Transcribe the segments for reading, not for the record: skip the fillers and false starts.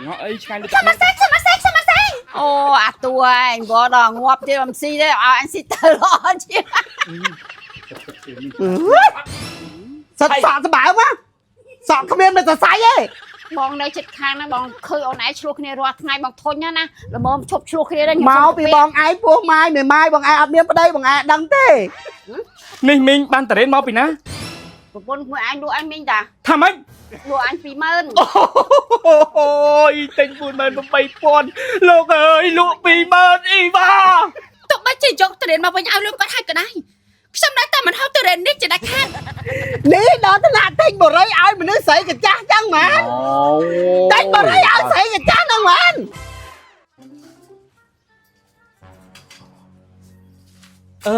ទាំងអស់អីឆ្ងាញ់ដូច សុំសេសុំសេសុំសេ អូអាតួឯងវល់ដល់ងាប់ទៀតមិនស៊ីទេឲ្យអញស៊ីទៅល្អជាង សិតសក់ស្បើមសក់គ្មានមិនសរសៃទេ បងនៅចិត្តខាងហ្នឹងបងឃើញអូនឯងឆ្លោះគ្នារាល់ថ្ងៃបងធុញណាស់ណាល្មមឈប់ឆ្លោះគ្នាដែរ មកពីបងឯងពោះម៉ាយមេម៉ាយបងឯងអត់មានប្តីបងឯងដឹងទេ នេះមីងបានតរេនមកពីណា ប្រពន្ធមួយឯងលក់អញមីងតា ថាម៉េច លក់អញ20000 អូយទិញ48000លោកអើយលក់20000អីបា ទុកបីជាយកទុរេនមកវិញឲ្យលុយគាត់ឲ្យក៏ដែរខ្ញុំនៅតែមិនហៅទុរេននេះជាដាច់ខាត នេះដល់ថ្នាក់ទិញបរិយឲ្យមនុស្សស្រីកាចាស់ចឹងមែនទិញបរិយឲ្យស្រីកាចាស់ហ្នឹងមែន អឺ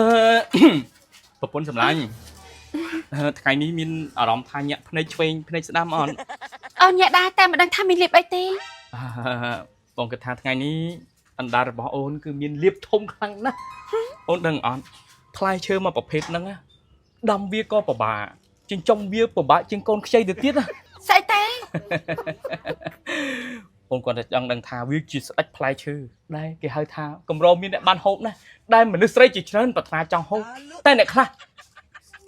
ប្រពន្ធសម្លាញ់អឺថ្ងៃនេះមានអារម្មណ៍ថាញាក់ភ្នែកឆ្វេងភ្នែកស្ដាំអត់ អូនញាក់ដែរតែមិនដឹងថាមានលៀបអីទេ អឺបងគិតថាថ្ងៃនេះអណ្ដាតរបស់អូនគឺមានលៀបធំខ្លាំងណាស់អូនដឹងអត់ផ្លែឈើមួយប្រភេទហ្នឹងណាដាំវាក៏ពិបាកចិញ្ចុំវាពិបាកជាងកូនខ្ចីទៅទៀតណា ស្អីទេ អូនគាត់តែចង់ដឹងថាវាជាស្ដេចផ្លែឈើដែលគេហៅថាកម្រមានអ្នកបានហូបណាស់ដែលមនុស្សស្រីជាច្រើនប្រាថ្នាចង់ហូបតែអ្នកខ្លះ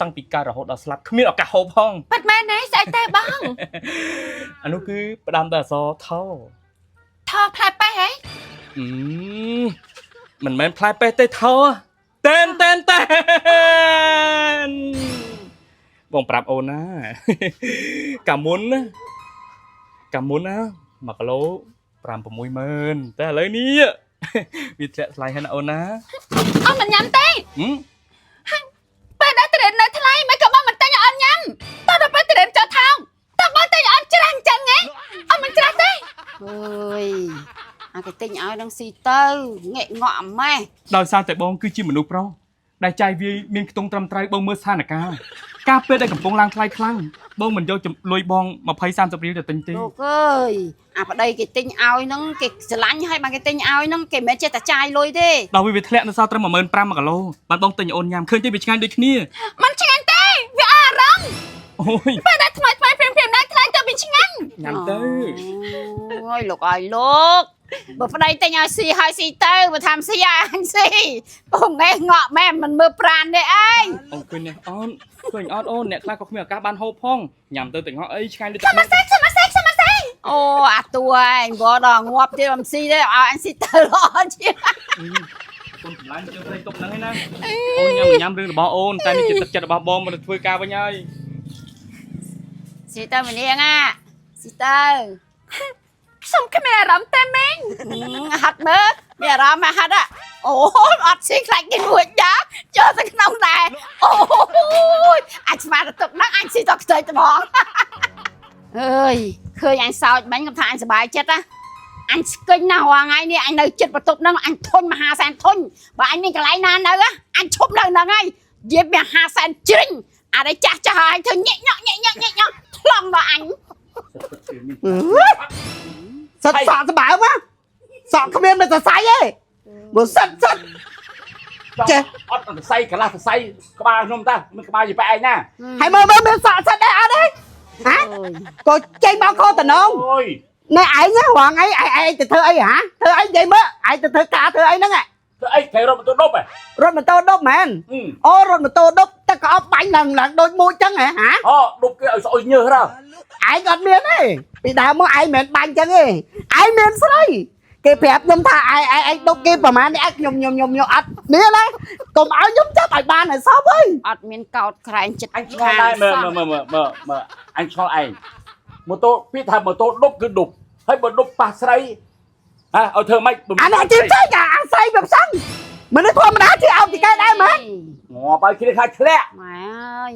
តាំងពីកើតរហូតដល់ស្លាប់គ្មានឱកាសហូបផង ប៉ិតមែនទេស្អីទេបង អានោះគឺផ្ដាំតែអក្សរថ ថផ្លែប៉េះហ៎ អឺមិនមែនផ្លែប៉េះទេថតែនតែនតែនបងប្រាប់អូនណា កាមុនណាកាមុនណា1គីឡូ5 6ម៉ឺនតែឥឡូវនេះ វាធ្លាក់ថ្លៃហើយណាអូនណា អូនមិនញ៉ាំទេ ហឹម ពេលដែលទុរេននៅថ្លៃមិនក៏បងមិនទិញឲ្យអូនញ៉ាំតោះដល់ពេលទុរេនចុះថោកតើបងទិញឲ្យអូនច្រាស់អញ្ចឹងហ៎អូនមិនច្រាស់ទេ អើយអាគេទិញឲ្យនឹងស៊ីទៅងាកងក់អាម៉េះ ដោយសារតែបងគឺជាមនុស្សប្រុសដែលចាយវាយមានខ្ទង់ត្រឹមត្រូវបងមើលស្ថានភាពការពេលដែលកំពុងឡើងថ្លៃខ្លាំងបងមិនយកចំលុយបង20 30រៀលទៅទិញទេ លោកអើយអាប្តីគេទិញឲ្យហ្នឹងគេស្រឡាញ់ឲ្យបានគេទិញឲ្យហ្នឹងគេមិនមែនចេះតែចាយលុយទេ ដល់វាវាធ្លាក់នៅសល់ត្រឹម15000 1គីឡូបានបងទិញឲ្យអូនញ៉ាំឃើញទេវាឆ្ងាញ់ដូចគ្នា មិនឆ្ងាញ់ទេវាអត់អារម្មណ៍ អូយ ពេលដែលថ្មីថ្មីព្រាមព្រាមឡើងថ្លៃទៅវាឆ្ងាញ់ ញ៉ាំទៅ អូយលោកអើយលោកបើប្តីទិញឲ្យស៊ីឲ្យស៊ីទៅបើថាមិនស៊ីឲ្យអញស៊ីបងងេះងក់មែនមិនមើលប្រានទេឯង អូនឃើញនេះអូនឃើញអត់អូនអ្នកខ្លះក៏គ្មានឱកាសបានហូបផងញ៉ាំទៅទាំងអស់អីឆ្ងាញ់ដូច សុំសេសុំសេសុំសេ អូអាតួឯងវល់ដល់ងាប់ទៀតមិនស៊ីទេឲ្យអញស៊ីទៅល្អជាង អូនចម្លាញ់ជើងស្រីទុកហ្នឹងឯណាអូនញ៉ាំញ៉ាំរឿងរបស់អូនតែនេះជាទឹកចិត្តរបស់បងមកទៅធ្វើការវិញហើយ ស៊ីទៅម្នាងអាស៊ីទៅ ខ្ញុំគ្មានអារម្មណ៍ទេមីង ហាត់មើលមានអារម្មណ៍មកហាត់อ่ะអូអត់ស៊ីខ្លាចគេលួចយ៉ាចូលទៅក្នុងដែរអូយអញស្មានទៅទុកហ្នឹងអញស៊ីទៅខ្ចីត្មងអើយឃើញអញសោចមិញខ្ញុំថាអញសប្បាយចិត្តណាអញស្កិញណាស់រាល់ថ្ងៃនេះអញនៅចិត្តបន្ទប់ហ្នឹងអញធុញមហាសែនធុញបើអញមានកន្លែងណានៅអញឈប់នៅហ្នឹងហើយយាមមហាសែនជ្រិញអានេះចាស់ចាស់ហើយធ្វើញាក់ញក់ញាក់ញក់ញាក់ញក់ថ្លង់ដល់អញ សិតសក់ស្បើមសក់គ្មានមិនសរសៃទេបើសិតសិតចេះ អត់សរសៃកន្លះសរសៃក្បាលខ្ញុំតាមិនក្បាលយីប៉ែឯងណា ហើយមើលមើលមានសក់សិតដែរអត់ទេហ៎ក៏ចេញមកខតំណង អូយ ណែឯងណារងឯងឯងឯងទៅធ្វើអីហ៎ធ្វើអីនិយាយមើលឯងទៅធ្វើការធ្វើអីហ្នឹង ធ្វើអីគេរត់ម៉ូតូដប់ហ៎ រត់ម៉ូតូដប់មែនអូរត់ម៉ូតូដប់តែក៏អត់បាញ់ឡើងឡើងដូចមួយចឹងហ៎ហ៎ អូដប់គេឲ្យស្អុយញើសហ៎ ឯងអត់មានទេពីដើមមកឯងមិនមែនបាញ់ចឹងទេឯងមានស្រីគេប្រាប់ខ្ញុំថាឯងឯងឯងដប់គេប្រហែលនេះឯងខ្ញុំខ្ញុំខ្ញុំខ្ញុំអត់នេះណាកុំឲ្យខ្ញុំចាប់ឲ្យបានឲ្យសពអើយ អត់មានកោតក្រែងចិត្ត អញឆ្ងល់ដែរមើលមើលមើលមើលមើលអញឆ្ងល់ឯងម៉ូតូពាក្យថាម៉ូតូដប់គឺដប់ហើយបើដប់ប៉ះស្រីហ៎ឲ្យធ្វើម៉េច អានេះជីផ្សេងអាស្រីវាផ្សំមនុស្សធម្មតាជាអោបទីកែដែរមែន ងាប់ឲ្យគ្នាខ្លាចធ្លាក់ ម៉ែអើយ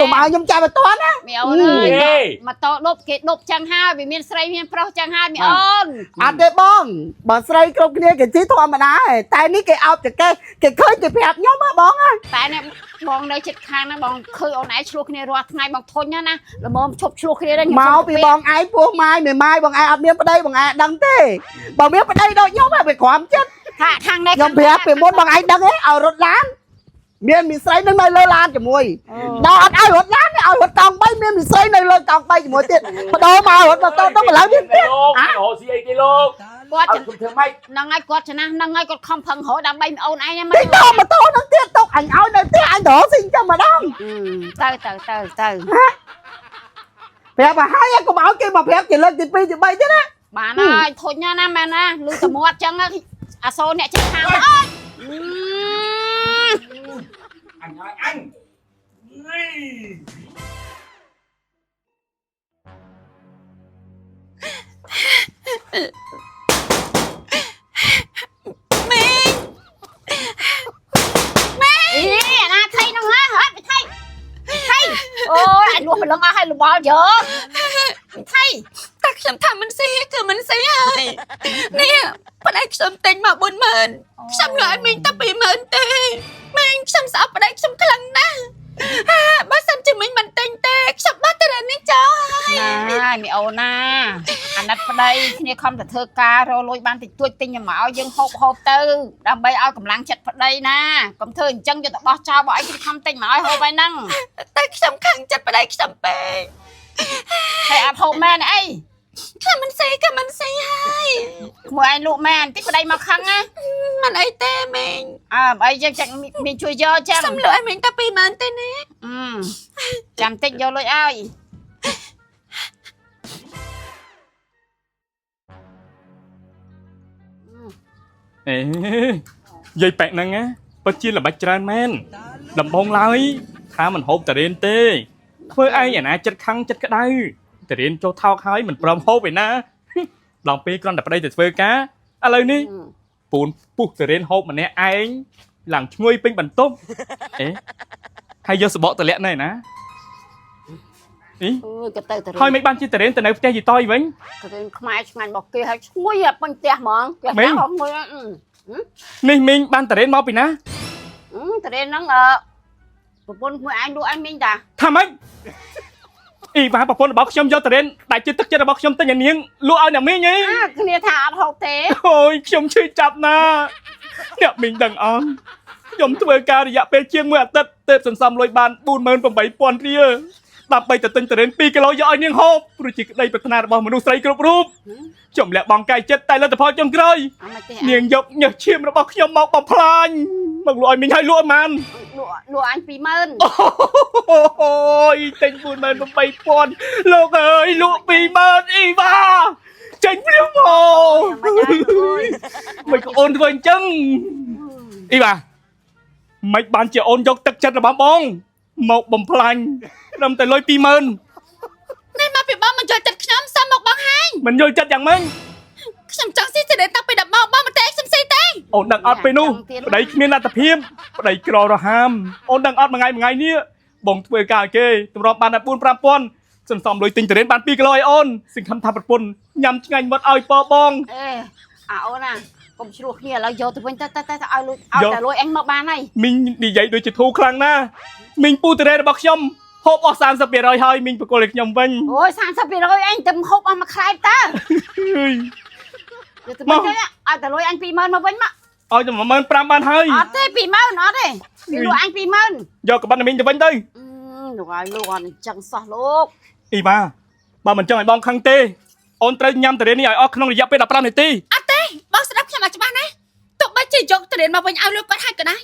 កុំឲ្យខ្ញុំចាប់ឲ្យតាន់ណា មីអូនអើយ អេ ម៉ូតូដប់គេដប់ចឹងហើយវាមានស្រីមានប្រុសចឹងហើយមីអូន អត់ទេបងបើស្រីគ្រប់គ្នាគេជីធម្មតាឯងតែនេះគេអោបចកេះគេឃើញគេប្រាប់ខ្ញុំហ៎បងហ៎ តែនេះបងនៅចិត្តខាងហ្នឹងបងឃើញអូនឯងឆ្លោះគ្នារាល់ថ្ងៃបងធុញណាស់ណាល្មមឈប់ឆ្លោះគ្នាដែរខ្ញុំ មកពីបងឯងពោះម៉ាយមេម៉ាយបងឯងអត់មានប្តីបងឯងដឹងទេបើមានប្តីដូចខ្ញុំហ៎វាក្រំចិត្ត ថាខាងនេះ ខ្ញុំប្រាប់ពីមុនបងឯងដឹងទេឲ្យរត់ឡានមានមីស្រីនឹងនៅលើឡានជាមួយដល់អត់ឲ្យរត់ឡានទេ នេះឲ្យរត់កង់3មានវិស័យនៅលើកង់3ជាមួយទៀតបដូរមករត់ម៉ូតូទៅម្ល៉េះទៀតទៀត លោករកស៊ីអីគេលោក គាត់ ឲ្យខ្ញុំធ្វើម៉េច ហ្នឹងហើយគាត់ចំណាស់ហ្នឹងហើយគាត់ខំប្រឹងរកដើម្បីអូនឯងហ្នឹង តិចតម៉ូតូហ្នឹងទៀតទុកអញឲ្យនៅផ្ទះអញទៅរកស៊ីចាំម្ដង ទៅទៅទៅទៅ ប្រាប់ឲ្យហើយកុំឲ្យគេមកប្រាប់ជាលើកទី2ទី3ទៀតណា បានហើយធុញណាស់ណាមែនណាលឺតែមាត់ចឹងអាសូរអ្នកចិត្តខាងអើយ អញឲ្យអញនេះ មីង អីអាណាថៃហ្នឹងហ៎ហ៎ថៃថៃអូយអញលួសព្រលឹងអស់ហើយលបល់យើថៃ តែខ្ញុំថាមិនស៊ីគឺមិនស៊ីហើយនេះប្តីខ្ញុំទិញមក40000ខ្ញុំលក់ឲ្យមីងតែ20000ទេមីងខ្ញុំស្អប់ប្តីខ្ញុំខ្លាំងណាស់ហាបើសិនជាមីងមិនទិញទេខ្ញុំបោះទៅនេះចោលហើយ ណាមីអូនណាអាណិតប្តីគ្នាខំតែធ្វើការរលួយបានតិចតួចទិញមកឲ្យយើងហូបហូបទៅដើម្បីឲ្យកម្លាំងចិត្តប្តីណាកុំធ្វើអញ្ចឹងយកទៅបោះចោលបើអីគេខំទិញមកឲ្យហូបហើយហ្នឹង តែខ្ញុំខឹងចិត្តប្តីខ្ញុំពេក ហើយអត់ហូបមែនអី ខ្ញុំមិនស៊ីក៏មិនស៊ីហើយ ក្មួយឯងលក់មែនតិចប្តីមកខឹងណា មិនអីទេមីង អើអីចឹងចឹងមានជួយយកចឹង ខ្ញុំលក់ឲ្យមីងតែ20000ទេណា ចាំតិចយកលុយឲ្យ អេយាយប៉ែកហ្នឹងណាពិតជាល្បិចច្រើនមែនដំបងឡើយថាមិនហូបតារៀនទេធ្វើឯងអាណាចិត្តខឹងចិត្តក្តៅតារៀនចូលថោកហើយមិនព្រមហូបឯណាដល់ពេលគ្រាន់តែប្តីទៅធ្វើការឥឡូវនេះពូនពុះតារៀនហូបម្នាក់ឯងឡើងឈ្ងុយពេញបន្ទប់អេហើយយកសបកតលាក់នៅឯណាអី អើយក៏ទៅទៅ ហើយមិនបានជាតារៀនទៅនៅផ្ទះយីតយវិញ ទៅរៀនខ្មែរឆ្ងាញ់របស់គេហើយឈ្ងុយអាពេញផ្ទះហ្មងផ្ទះ មីង ហងមួយ នេះមីងបានតារៀនមកពីណា ទៅរៀនហ្នឹងអឺប្រពន្ធមួយឯងលក់ឯងមីងតា ថាម៉េចអ៊ីវ៉ាប្រពន្ធរបស់ខ្ញុំយកតារៀនដែលជាទឹកចិត្តរបស់ខ្ញុំទិញឲ្យនាងលក់ឲ្យអ្នកមីងអី អាគ្នាថាអត់ហូបទេ អូយខ្ញុំឈឺចាប់ណាស់អ្នកមីងដឹងអត់ខ្ញុំធ្វើការរយៈពេលជាងមួយអាទិត្យទើបសន្សំលុយបាន48000រៀលដើម្បីទៅទិញតារៀន2គីឡូយកឲ្យនាងហូបព្រោះជាក្តីប្រាថ្នារបស់មនុស្សស្រីគ្រប់រូបខ្ញុំលះបង់កាយចិត្តតែលទ្ធផលចុងក្រោយ អត់មិនទេ នាងយកញើសឈាមរបស់ខ្ញុំមកបំផ្លាញមកលក់ឲ្យមីងឲ្យលក់ឲ្យម៉ាន លក់លក់អញ20000 អូយទិញ48000លោកអើយលក់20000អ៊ីវ៉ាចេញព្រាមមក មិនហើយអើយ មិនក៏អូនធ្វើអញ្ចឹងអ៊ីវ៉ាមិនបានជាអូនយកទឹកចិត្តរបស់បង មកបំផ្លាញត្រឹមតែលុយ20000 នេះមកពីបងមិនយល់ចិត្តខ្ញុំសុំមកបងហើយ មិនយល់ចិត្តយ៉ាងម៉េច ខ្ញុំចង់ស៊ីសេរីតាំងពីដំបូងបងមិនទេខ្ញុំស៊ីទេ អូនដឹងអត់ពេលនោះប្តីគ្មានលទ្ធភាពប្តីក្ររហាមអូនដឹងអត់មួយថ្ងៃមួយថ្ងៃនេះបងធ្វើការឲ្យគេទម្រាំបានតែ4 5000សន្សំលុយទិញតរេនបាន2គីឡូឲ្យអូនសង្ឃឹមថាប្រពន្ធញ៉ាំឆ្ងាញ់មាត់ឲ្យពបង អេអាអូនណាកុំឆ្លោះគ្នាឥឡូវយកទៅវិញទៅទៅទៅឲ្យលុយឲ្យតែលុយអញមកបានហើយ មីងនិយាយដូចជាធូរខ្លាំងណាស់មីងពូតរេរបស់ខ្ញុំហូបអស់30%ហើយមីងប្រគល់ឲ្យខ្ញុំវិញ អូយ30%អញទៅហូបអស់មួយខ្លែបតើ អើយ យកទៅវិញទៅឲ្យតែលុយអញ20000មកវិញមក ឲ្យតែ15000បានហើយ អត់ទេ20000អត់ទេគេលក់អញ20000 យកកបាត់មីងទៅវិញទៅ លោកឲ្យលោកអត់អញ្ចឹងសោះលោក អ៊ីបាបើមិនចង់ឲ្យបងខឹងទេអូនត្រូវញ៉ាំតរេនេះឲ្យអស់ក្នុងរយៈពេល15នាទី អត់ទេបងស្ដាប់ខ្ញុំឲ្យច្បាស់ណាទោះបីជាយកទុរេនមកវិញឲ្យលោកគាត់ហើយក៏ដែរ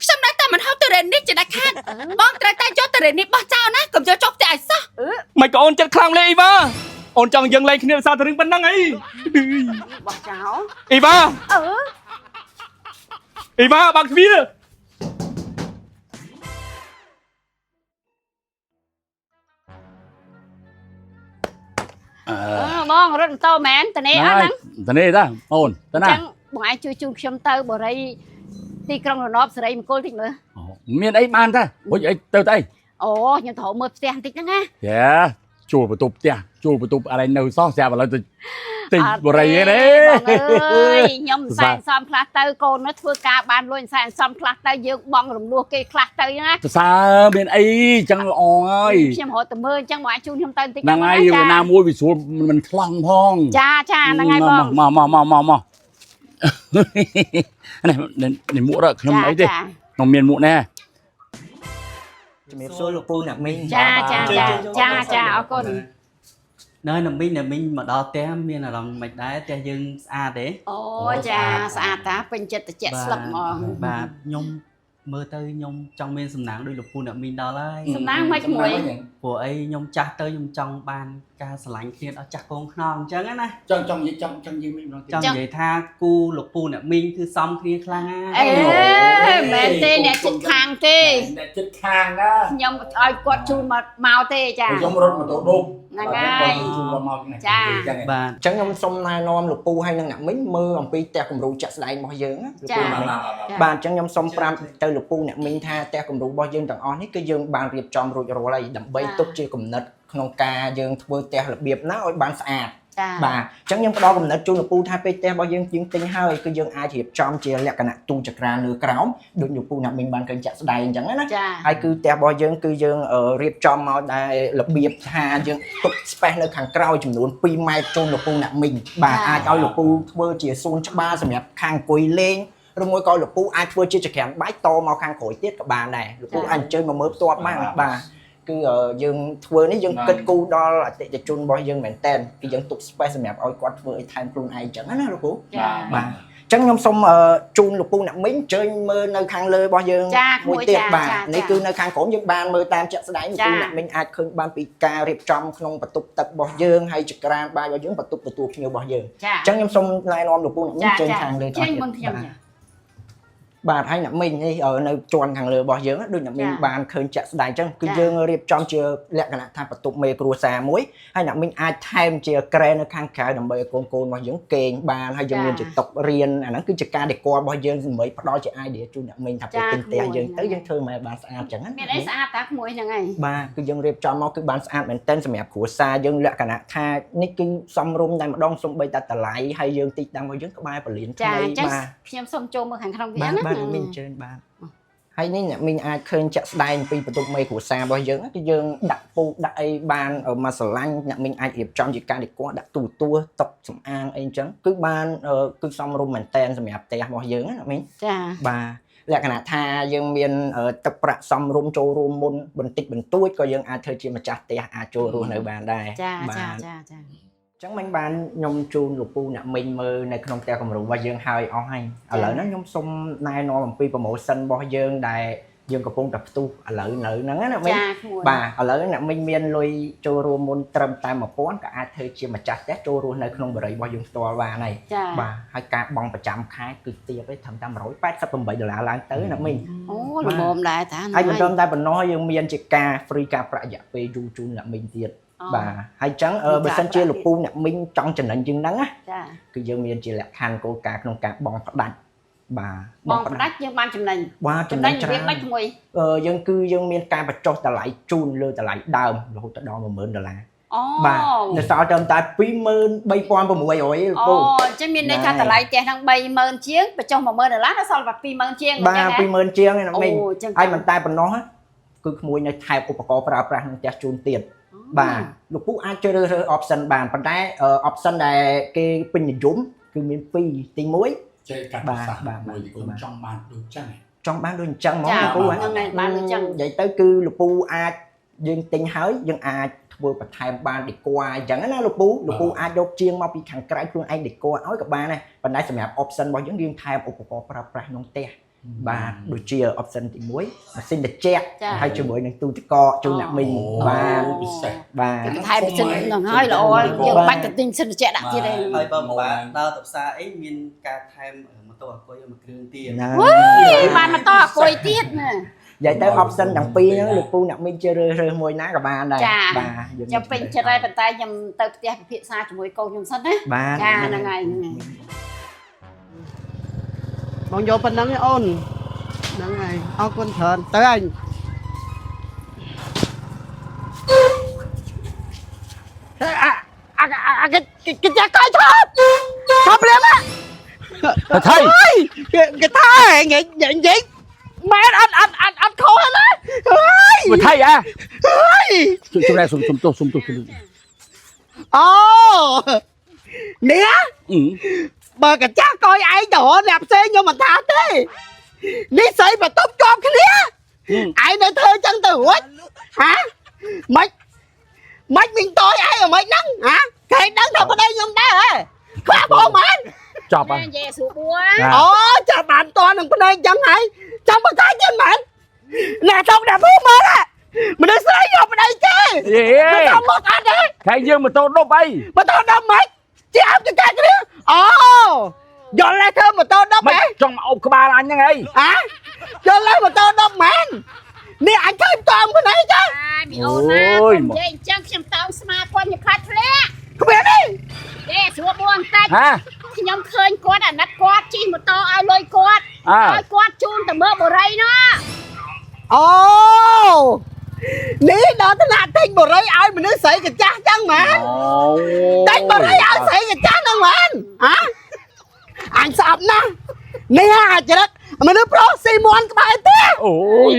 ខ្ញុំនៅតែមិនហូបទុរេននេះជាដាច់ខាតបងត្រូវតែយកទុរេននេះបោះចោលណាកុំយកចូលផ្ទះឲ្យសោះ មិនក៏អូនចិត្តខ្លាំងម្លេះអ៊ីវ៉ាអូនចង់យើងលែងគ្នាដោយសារតែរឿងប៉ុណ្ណឹងអី បោះចោល អ៊ីវ៉ា អឺ អ៊ីវ៉ាបើកទ្វារ អឺ បងរត់ម៉ូតូមែនតនេះអត់ហ្នឹង តនេះតាអូនតាណា ចឹងបងឯងជួយជូនខ្ញុំទៅបរិយទីក្រុងរណបសេរីមង្គលតិចមើល មានអីបានតាហុចអីទៅទៅអី អូខ្ញុំត្រូវមើលផ្ទះបន្តិចហ្នឹងណា យ៉ាជួលបន្ទប់ផ្ទះជួលបន្ទប់អីនៅសោះស្រាប់ឥឡូវទៅទិញបរិយទេ បងអើយខ្ញុំសែនសំខ្លះទៅកូននោះធ្វើការបានលុយសែនសំខ្លះទៅយើងបងរំលោះគេខ្លះទៅណា សរសើរមានអីចឹងល្អហើយ ខ្ញុំរត់ទៅមើលអញ្ចឹងបងឯងជូនខ្ញុំទៅបន្តិច ហ្នឹងហើយវាណាមួយវាស្រួលមិនខ្លងផង ចាចាហ្នឹងហើយបង មកមកមកមកមកនេះនេះមួករខ្ញុំអីទេខ្ញុំមានមួកណែ ជំរាបសួរលោកពូអ្នកមីង ចាចាចាចាចាអរគុណ នៅអ្នកមីងអ្នកមីងមកដល់ផ្ទះមានអារម្មណ៍មិនដែរផ្ទះយើងស្អាតទេ អូចាស្អាតតាពេញចិត្តតិចស្លឹកហ្មង បាទខ្ញុំមើលទៅខ្ញុំចង់មានសំណាងដូចលោកពូអ្នកមីងដល់ហើយ សំណាងមិនក្មួយ ព្រោះអីខ្ញុំចាស់ទៅខ្ញុំចង់បានការស្រឡាញ់គ្នាដល់ចាស់កងខ្នងអញ្ចឹងណា ចង់ចង់និយាយចង់ចង់និយាយមិនម្ដងទៀត ចង់និយាយថាគូលោកពូអ្នកមីងគឺសមគ្នាខ្លាំងណាស់ អេមែនទេអ្នកចិត្តខាងទេ អ្នកចិត្តខាងណា ខ្ញុំឲ្យគាត់ជូនមកមកទេចា ខ្ញុំរត់ម៉ូតូដប់ ហ្នឹងហើយ ជូនមកនេះ ចា ចឹង បាទ អញ្ចឹងខ្ញុំសូមណែនាំលោកពូហើយនិងអ្នកមីងមើលអំពីផ្ទះគំរូជាក់ស្ដែងរបស់យើងណាលោកពូអ្នកមីងបាទអញ្ចឹងខ្ញុំសូមប្រាប់ទៅលោកពូអ្នកមីងថាផ្ទះគំរូរបស់យើងទាំងអស់នេះគឺយើងបានរៀបចំរួចរាល់ហើយដើម្បីទុកជាគំនិតក្នុងការយើងធ្វើផ្ទះរបៀបណាឲ្យបានស្អាត ចា បាទអញ្ចឹងខ្ញុំផ្ដល់កំណត់ជូនលោកពូថាពេលផ្ទះរបស់យើងជាងទិញហើយគឺយើងអាចរៀបចំជាលក្ខណៈទូចក្រានលើក្រោមដូចលោកពូអ្នកមីងបានឃើញជាក់ស្ដែងអញ្ចឹងណា ចា ហើយគឺផ្ទះរបស់យើងគឺយើងរៀបចំមកដែលរបៀបថាយើងទុក space នៅខាងក្រោយចំនួន2ម៉ែត្រជូនលោកពូអ្នកមីងបាទអាចឲ្យលោកពូធ្វើជាសួនច្បារសម្រាប់ខាងអង្គុយលេងឬមួយក៏លោកពូអាចធ្វើជាចក្រានបាយតមកខាងក្រោយទៀតក៏បានដែរលោកពូអាចអញ្ជើញមកមើលផ្ទាល់បានបាទគឺយើងធ្វើនេះយើងគិតគូរដល់អតិថិជនរបស់យើងមែនតើគឺយើងទុក space សម្រាប់ឲ្យគាត់ធ្វើអីថែមខ្លួនឯងអញ្ចឹងណាលោកពូ ចា បាទអញ្ចឹងខ្ញុំសូមជូនលោកពូអ្នកមីងអញ្ជើញមើលនៅខាងលើរបស់យើង ចា មួយទៀតបាទ ចាចា នេះគឺនៅខាងក្រោមយើងបានមើលតាមជាក់ស្ដែងលោក ចា ពូអ្នកមីងអាចឃើញបានពីការរៀបចំក្នុងបន្ទប់ទឹករបស់យើងហើយចក្រានបាយរបស់យើងបន្ទប់ទទួលភ្ញៀវរបស់យើង ចា អញ្ចឹងខ្ញុំសូមណែនាំលោកពូអ្នកមីង ចា អញ្ជើញខាងលើ ចេញមុនខ្ញុំ បាទ ចា បាទហើយអ្នកមីងនេះនៅជាន់ខាងលើរបស់យើងដូចអ្នកមីង ចា បានឃើញជាក់ស្ដែងអញ្ចឹងគឺ ចា យើងរៀបចំជាលក្ខណៈថាបន្ទប់មេគ្រួសារមួយហើយអ្នកមីងអាចថែមជាក្រែនៅខាងក្រៅដើម្បីឲ្យកូនៗរបស់យើងគេងបានហើយយើងមានជាតុរៀនអាហ្នឹងគឺជាការ decor របស់យើងដើម្បីផ្ដល់ជា idea ជូនអ្នកមីងថាពេលទិញផ្ទះយើងទៅយើងធ្វើមកឲ្យបានស្អាតអញ្ចឹងណា មានអីស្អាតតាក្មួយហ្នឹងហើយ បាទគឺយើងរៀបចំមកគឺបានស្អាតមែនទែនសម្រាប់គ្រួសារយើងលក្ខណៈថានេះគឺសមរម្យតែម្ដងសំបីតែតម្លៃហើយយើងទីតាំងរបស់យើងក្បែរពលានថ្មី ចាអញ្ចឹង បាទ ខ្ញុំសូមចូលមើលខាងក្នុងទៀត បាទ ណា បាទអ្នកមីងអញ្ជើញបាទហើយនេះអ្នកមីងអាចឃើញជាក់ស្ដែងពីបន្ទប់មេគ្រួសាររបស់យើងគឺយើងដាក់ពូកដាក់អីបានមកស្រឡាញ់អ្នកមីងអាចរៀបចំជាការដេកដាក់ទូទួតុសម្អាងអីអញ្ចឹងគឺបានគឺសមរម្យមែនទែនសម្រាប់ផ្ទះរបស់យើងណាអ្នកមីង ចា បាទលក្ខណៈថាយើងមានទឹកប្រាក់សមរម្យចូលរួមមុនបន្តិចបន្តួចក៏យើងអាចធ្វើជាម្ចាស់ផ្ទះអាចចូលរស់នៅបានដែរ ចា បាទ ចាចាចា អញ្ចឹងមិញបានខ្ញុំជូនលោកពូអ្នកមីងមើលនៅក្នុងផ្ទះគំរូរបស់យើងហើយអស់ហើយឥឡូវហ្នឹងខ្ញុំសូមណែនាំអំពី promotion របស់យើងដែលយើងកំពុងតែផ្ទុះឥឡូវនៅហ្នឹងណាអ្នកមីង ចាក្មួយ បាទឥឡូវអ្នកមីងមានលុយចូលរួមមុនត្រឹមតែ1000ក៏អាចធ្វើជាម្ចាស់ផ្ទះចូលរស់នៅក្នុងបរិយារបស់យើងផ្ទាល់បានហើយ ចា បាទហើយការបង់ប្រចាំខែគឺទាបឯងត្រឹមតែ188ដុល្លារឡើងទៅណាមីង អូល្មមដែរតា ហើយមិនត្រឹមតែប៉ុណ្ណោះយើងមានជាការ free ការប្រាក់រយៈពេលយូរជូនអ្នកមីងទៀតបាទហើយអញ្ចឹងបើសិនជាលោកពូអ្នកមីងចង់ចំណេញជាងហ្នឹងណា ចា គឺយើងមានជាលក្ខខណ្ឌគោលការណ៍ក្នុងការបង់ផ្ដាច់បាទ បងផ្ដាច់យើងបានចំណេញ បាទ ចំណេញ ចំណេញច្រើន របៀបម៉េចក្មួយ យើងគឺយើងមានការបញ្ចុះតម្លៃជូនលើតម្លៃដើមរហូតដល់10000ដុល្លារ អូ បាទនៅសល់ត្រឹមតែ23600លោក អូ ពូ អញ្ចឹងមានន័យថាតម្លៃផ្ទះហ្នឹង30000ជាងបញ្ចុះ10000ដុល្លារនៅសល់តែ20000ជាង បាទ20000ជាងឯណា អូ មីង អញ្ចឹង ហើយមិនតែប៉ុណ្ណោះគឺក្មួយនៅថែមឧបករណ៍ប្រើប្រាស់ក្នុងផ្ទះជូនទៀតបាទលោកពូអាចជ្រើសរើស option បានប៉ុន្តែ option ដែលគេពេញនិយមគឺមាន2ទី1 ចេះកាត់ប្រសាសន៍មួយទីកូនចង់បានដូចចឹង ចង់បានដូចអញ្ចឹងហ្មង ចា លោកពូ ហ្នឹងហើយបានដូចចឹង និយាយទៅគឺលោកពូអាចយើងទិញហើយយើងអាចធ្វើបន្ថែមបានដេកអញ្ចឹងណាលោកពូលោកពូអាចយកជាងមកពីខាងក្រៅខ្លួនឯងដេកឲ្យក៏បានដែរប៉ុន្តែសម្រាប់ option របស់យើងយើងថែមឧបករណ៍ប្រើប្រាស់ក្នុងផ្ទះបាទដូចជា option ទី1ម៉ាស៊ីនត្រជាក់ ចា ហើយជាមួយនឹងទូទឹកកកជូនអ្នកមីងបាទ ពិសេស បាទ គេថែមសិនហ្នឹងហើយល្អយើងបាច់ទៅទិញសិនជាដាក់ទៀតឯង ហើយបើពិបាកដើរទៅផ្សារអីមានការថែមម៉ូតូអាគុយមួយគ្រឿងទៀត ណា បានមកតអគុយទៀតណា និយាយទៅ option ទាំងពីរហ្នឹងលោកពូអ្នកមីងជ្រើសរើសមួយណាក៏បានដែរ ចា បាទយើង ចាំពេញចិត្តហើយប៉ុន្តែខ្ញុំទៅផ្ទះពិភាក្សាជាមួយកូនខ្ញុំសិនណា បាទ ចាហ្នឹងហើយហ្នឹងហើយ បងយកប៉ុណ្ណឹងឯងអូនហ្នឹងហើយអរគុណច្រើនទៅអញអាអាអាគេគេចាក់កយថប់ថប់លៀម តែថៃ គេគេថានិយាយនិយាយម៉ែអត់អត់អត់អត់ខុសទេណាអើយ មកថៃអា អើយ សុំសុំសុំទោសសុំទោសសុំ អូនេះបើកាចាស់កយឯងទៅរកអ្នកផ្សេងខ្ញុំមិនថាទេនេះស្អីបន្ទប់ជាប់គ្នាឯងនៅធ្វើចឹងទៅ រួចហាមិនមិនមីងតយឯងអ្មិនហ្នឹងហាគេដឹងថាប្តីខ្ញុំដែរហ៎ខ្វះបងមែន ចប់ហើយ និយាយស្រួលបួ អូចាប់បានតនឹងភ្នែកចឹងហើយចាំបកាយទៀតមែនអ្នកចង់អ្នកភូមិមើលហ៎មនុស្សស្រីយកប្តីគេ យេ មិនតាមមកអត់ទេ ខែយើងម៉ូតូដប់អី ម៉ូតូដប់មិនជាអត់ចកាគ្នាអូយល់ទេធ្វើម៉ូតូដប់ មិន ហ៎ ចង់មកអុបក្បាលអញហ្នឹងអី ហ៎យល់ទេម៉ូតូដប់មែននេះអញឃើញតមភ្នែកចឹង អាយមីអូនណាកុំនិយាយអញ្ចឹងខ្ញុំតោងស្មាគាត់ខ្ញុំខ្លាចធ្លាក់ គ្មានទេ ទេស្រួលបួបន្តិច ហា ខ្ញុំឃើញគាត់អាណិតគាត់ជិះម៉ូតូឲ្យលុយគាត់ អើ ឲ្យគាត់ជូនទៅមើលបរិយណោះ អូនេះដល់ថ្នាក់ទិញបរិយឲ្យមនុស្សស្រីកាចាស់ចឹងមែន តែបរិយឲ្យស្រីកាចាស់ហ្នឹងមែនហ៎អញស្អប់ណាស់នេះហាចរិតមនុស្សប្រុសស៊ីមន់ក្បែរទេ អូយ